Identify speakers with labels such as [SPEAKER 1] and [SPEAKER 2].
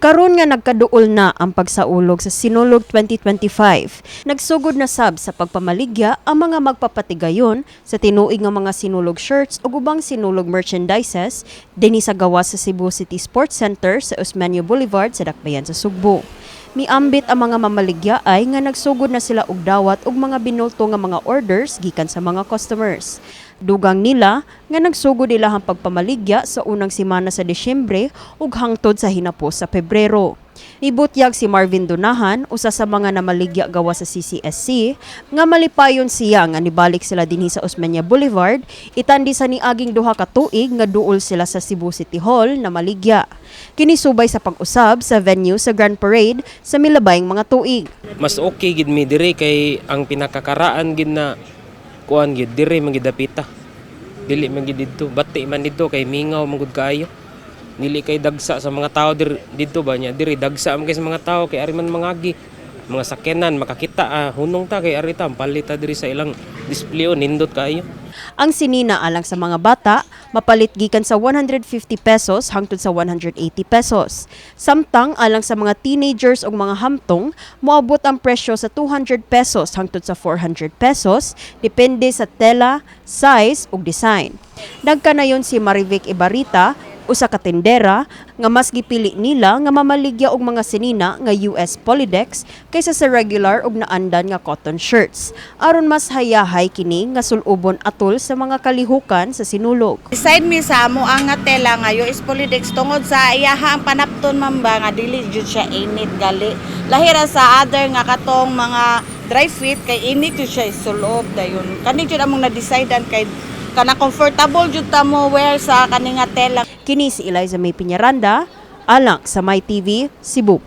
[SPEAKER 1] Karon nga nagkaduol na ang pagsaulog sa Sinulog 2025, nagsugod na sab sa pagpamaligya ang mga magpapatigayon sa tinuig nga mga Sinulog shirts ug ubang Sinulog merchandises dinhi sa gawas sa Cebu City Sports Center sa Osmeña Boulevard sa Dakbayan sa Sugbo. Miambit ang mga mamaligya ay nga nagsugod na sila og dawat og mga binulto nga mga orders gikan sa mga customers. Dugang nila nga nagsugod nila ang pagpamaligya sa unang semana sa Disyembre ug hangtod sa hinapos sa Pebrero. Nibutyag si Marvin Dunahan, usa sa mga namaligya gawas sa CCSC, nga malipayon siya nga nibalik sila dinhi sa Osmeña Boulevard, itandi sa niaging 2 ka tuig nga duol sila sa Cebu City Hall na maligya. Kini subay sa pag-usab sa venue sa Grand Parade sa milabayng mga tuig.
[SPEAKER 2] Mas okay gid mi diri kay ang pinakakaraan gid na kuan gid diri man gid dapita. Dili man gid didto, bati man didto kay mingaw man gud kaayo. Dili kay dagsa sa mga tao didto ba niya, diri dagsa man kay sa mga tao kay ari man mangagi. Mga sakyanan makakita, hunong ta kay ari ta palit ta diri sa ilang display, oh, nindot kaayo.
[SPEAKER 1] Ang sinina alang sa mga bata, mapalit gikan sa 150 pesos hangtod sa 180 pesos. Samtang alang sa mga teenagers ug mga hamtong, moabot ang presyo sa 200 pesos hangtod sa 400 pesos, depende sa tela, size ug design. Nagkanayon si Marivic Ibarita, usa ka tindera, nga mas gipili nila nga mamaligya og mga sinina nga US Polydex kaysa sa regular ug naandan nga cotton shirts aron mas hayahay kini nga sulubon atol sa mga kalihukan sa Sinulog.
[SPEAKER 3] Decide mi sa amo ang nga tela nga US Polydex tungod sa iyaha ang panapton man ba nga dili jud siya init gali. Lahira sa other nga katong mga dry fit kay init jud siya isulob dayon. Kani jud among na-decidean kay kana comfortable jud ta mo wear sa kani nga tela.
[SPEAKER 1] Kini si Eliza May Piñaranda alang sa My TV Cebu.